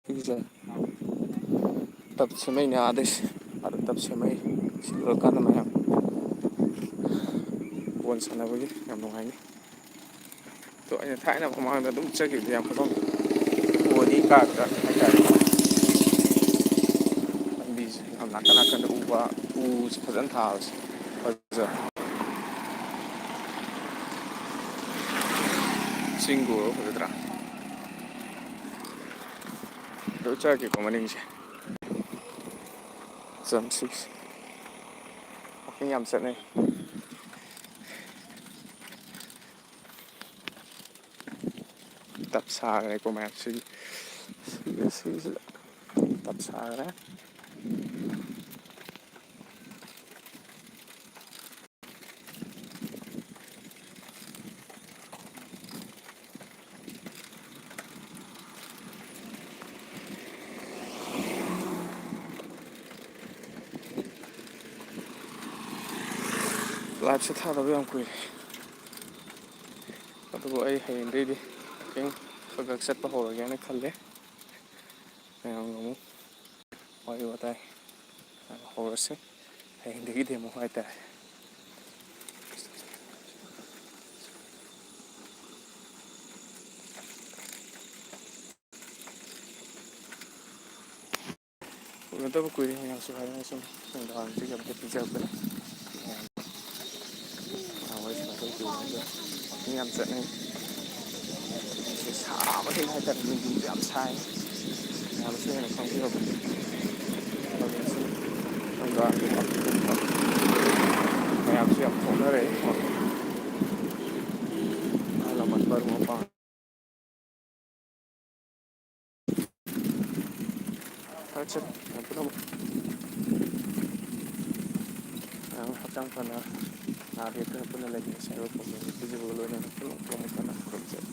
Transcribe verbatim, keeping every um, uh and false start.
ꯁꯤꯒꯤꯁꯦ ꯇꯞ ꯁꯦꯝꯃꯩꯅꯦ, ꯑꯥꯗꯩꯁꯦ꯫ ꯑꯥꯗ ꯇꯞ ꯁꯦꯝꯃꯩ꯫ ꯁꯤ ꯂꯣꯏꯔꯀꯥꯟꯗ ꯃꯌꯥꯝ ꯕꯣꯜ ꯁꯥꯟꯅꯕꯒꯤ ꯌꯥꯝ ꯅꯨꯡꯉꯥꯏꯅꯤ꯫ ꯑꯗꯣ ꯑꯩꯅ ꯊꯥꯏꯅ ꯃꯃꯥꯡꯗ ꯑꯗꯨꯝ ꯆꯠꯈꯤꯕꯗꯤ ꯌꯥꯝ ꯐꯖꯅ ꯎꯗꯤ ꯀꯥꯔꯛꯇ ꯍꯥꯏꯇꯥꯔꯦ꯫ ꯂꯝꯕꯤꯁꯦ ꯌꯥꯝ ꯅꯥꯀꯟ ꯅꯥꯀꯟꯗ ꯎ ꯋꯥ, ꯎꯁꯦ ꯐꯖꯅ ꯊꯥꯕꯁꯦ ꯐꯖ-, ꯆꯤꯡꯒ ꯎꯔꯒ ꯐꯖꯗ꯭ꯔꯥ? ꯂꯣꯏ ꯆꯠꯈꯤꯀꯣ ꯃꯅꯤꯡꯁꯦ꯫ ꯖꯝ ꯁꯤꯛꯁ꯫ ꯋꯥꯀꯤꯡ ꯌꯥꯝ ꯆꯠꯅꯩ꯫ ꯇꯞ ꯁꯥꯈ꯭ꯔꯦꯀꯣ ꯃꯌꯥꯝ꯫ ꯁꯤꯒꯤ, ꯁꯤꯒꯤ, ꯁꯤꯒꯤꯁꯤꯗ ꯇꯞ ꯁꯥꯈ꯭ꯔꯦ꯫ ꯂꯥꯏꯞꯁꯦ ꯊꯥꯗꯕ ꯌꯥꯝ ꯀꯨꯏꯔꯦ꯫ ꯑꯗꯨꯕꯨ ꯑꯩ ꯍꯌꯦꯡꯗꯩꯗꯤ ꯋꯥꯀꯤꯡ ꯈꯔ ꯈꯔ ꯆꯠꯄ ꯍꯧꯔꯒꯦꯅ ꯈꯜꯂꯦ꯫ ꯃꯌꯥꯝꯒ ꯑꯃꯨꯛ ꯋꯥꯔꯤ ꯋꯥꯇꯥꯏ ꯍꯧꯔꯁꯤ꯫ ꯍꯌꯦꯡꯗꯒꯤꯗꯤ ꯑꯃꯨꯛ ꯍꯥꯏꯇꯥꯔꯦ꯫ ꯎꯅꯗꯕ ꯀꯨꯏꯔꯦ ꯃꯌꯥꯝꯁꯨ ꯍꯥꯏꯗꯅ ꯁꯨꯝ ꯅꯨꯡꯗꯥꯡꯋꯥꯏꯔꯝꯁꯤꯒꯤ ꯑꯝꯇ ꯄꯤꯖꯔꯛꯄꯅꯤ꯫ ꯃꯌꯥꯝ ꯋꯥꯔꯤ ꯁꯥꯟꯅꯗꯕ ꯀꯨꯏꯔꯦ꯫ ꯋꯥꯀꯤꯡ ꯌꯥꯝ ꯆꯠꯅꯩ꯫ ꯁꯤ ꯁꯥꯕꯁꯤꯅ ꯍꯥꯏꯇꯥꯔꯦ, ꯅꯨꯡꯊꯤꯟꯁꯨ ꯌꯥꯝ ꯁꯥꯏ꯫ ꯃꯌꯥꯝꯁꯨ ꯍꯦꯟꯅ ꯈꯪꯕꯤꯔꯕꯅꯤ꯫ ꯍꯧꯖꯤꯛꯁꯨ ꯅꯨꯡꯗꯥꯡꯒꯤ ꯋꯥꯀꯤꯡꯒꯨꯝꯕ ꯃꯌꯥꯝꯁꯨ ꯌꯥꯝ ꯊꯣꯛꯅꯔꯛꯑꯦ꯫ ꯑꯍꯜ ꯂꯃꯟ ꯃꯔꯨꯞ ꯃꯄꯥꯡ ꯐꯔꯦ, ꯁꯦ, ꯌꯥꯝ ꯄꯨꯟꯅ ꯑꯃꯨꯛ, ꯑ, ꯍꯛꯆꯥꯡ ꯐꯅ ꯅꯥꯗ ꯌꯦꯛꯇꯅ ꯄꯨꯟꯅ ꯂꯩꯃꯤꯟꯅꯁꯦ ꯍꯥꯏꯕ ꯄꯥꯎꯖꯦꯜ ꯄꯤꯖꯕꯒ ꯂꯣꯏꯅꯅ ꯄꯨꯟꯅ ꯄꯨꯟꯅ ꯈꯨꯔꯨꯝꯖꯔꯤ꯫